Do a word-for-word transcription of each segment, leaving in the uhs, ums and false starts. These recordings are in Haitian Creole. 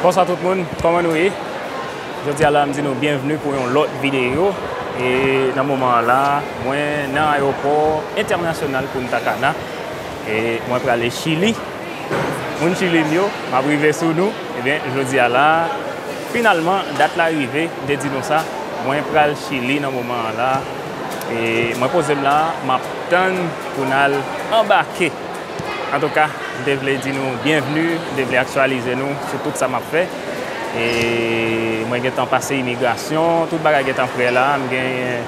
Bonswa tout moun, kòman nou ye? Jodi a la, m di nou byenvni pou yon lòt videyo. E nan moman an la, mwen nan ayewopò entènasyonal Punta Cana. E mwen prale Chili. Moun Chili m yo, m ap rive sou nou. Ebyen, jodi a la, finalman, dat la rive, m te di nou sa. Mwen pral Chili nan moman an la. E mwen poze m la, m ap tann pou n al anbake. Antouka, m te vle di nou byenvni, m te vle aktyalize nou sou tout sa m ap fè. E mwen gentan pase imigrasyon, tout bagay gentan prè la, m genyen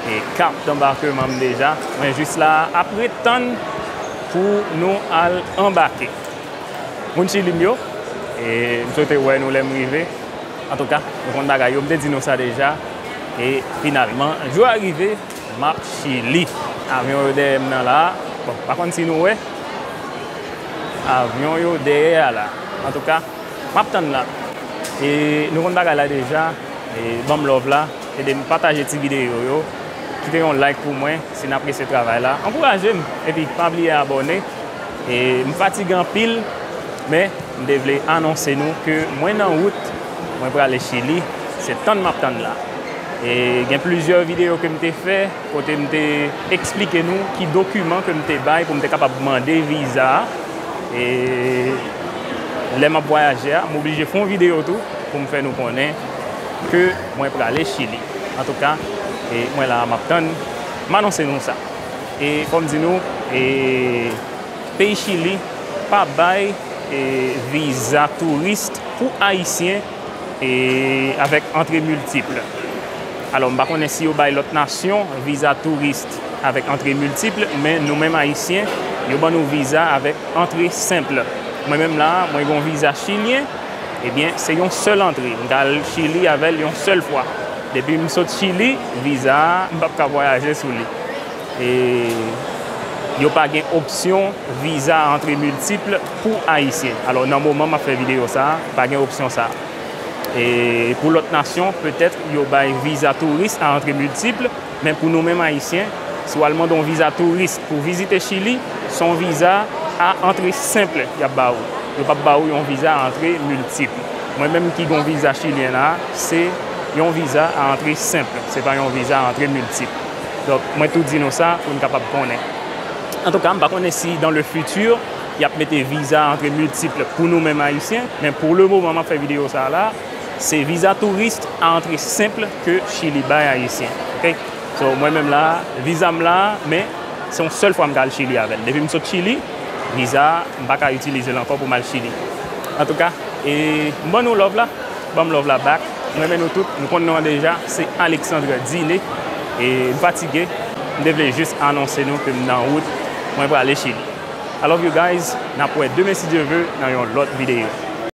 e kat danbakeman m deja. Mwen jis la ap ret tann pou nou al anbake. Moun Chili m yo, e m swete wè nou lè m rive. Antouka, nou konn bagay yo, m te di nou sa deja. E finalman, jou a rive, m ap Chili. Avyon yo dèyè m nan la. Bon, pa konn si nou wè. Avyon yo dèyè a la. Antouka, m ap tann la. E nou konn bagay la deja. E ban m love la. Ede m pataje ti videyo yo. Kite yon like pou mwen si n apresye travay la. Ankouraje m. Epi pa bliye abòne. E m fatige anpil, men m te vle anonse nou ke mwen nan wout, mwen prale Chili. Se tann m ap tann la. E gen plizyè videyo ke m te fè, kote m te eksplike nou ki dokiman ke m te bay pou m te kapab mande viza a. E lè m ap vwayaje a, m oblije fè yon videyo tou pou m fè nou konnen ke mwen prale Chili. Antouka, e mwen la, m ap tann, m anonse nou sa. E fò m di nou, e peyi Chili pa bay, e viza touris pou Ayisyen, e avèk antre miltip. Alò, m pa konnen si yo bay lòt nasyon viza touris avèk antre miltip, men nou menm Ayisyen, yo ban nou viza avèk antre senp. Mwen menm la, mwen gen yon viza chilyen, ebyen, se yon sèl antre. M ka al Chili avè l yon sèl fwa. Depi m sot Chili, viza a, m p ap ka vwayaje sou li. E yo pa gen opsyon viza a antre miltip pou Ayisyen. Alò, nan moman m ap fè videyo sa a, pa gen opsyon sa a. E pou lòt nasyon, petèt yo bay viza touris a antre miltip, men pou nou menm Ayisyen, si w al mande yon viza touris pou vizite Chili, se yon viza a antre senp y ap ba ou. Yo p ap ba ou yon viza a antre miltip. Mwen menm ki gen yon viza chilyen la, se yon viza a antre senp, se pa yon viza a antre miltip. Donk, mwen tou di nou sa pou n kapab konnen. Antouka, m pa konnen si dans le futur, y ap mete viza a antre miltip pou nou menm Ayisyen, men pou le moman m ap fè videyo sa a la, se viza touris a antre senp ke Chili bay Ayisyen. Oke? So, mwen menm la, viza m la, men se yon sèl fwa m ka al Chili avè l. Depi m sot Chili, viza a, m pa ka itilize l ankò pou m al Chili. Antouka, e m ban nou love la, ban m love la back. M renmen nou tout, nou konn non an deja, se Alexandre Diné. E m fatige, m te vle jis anonse nou ke m nan wout, mwen prale Chili. I love you guys, n ap wè demen si Dye ve nan yon lòt videyo.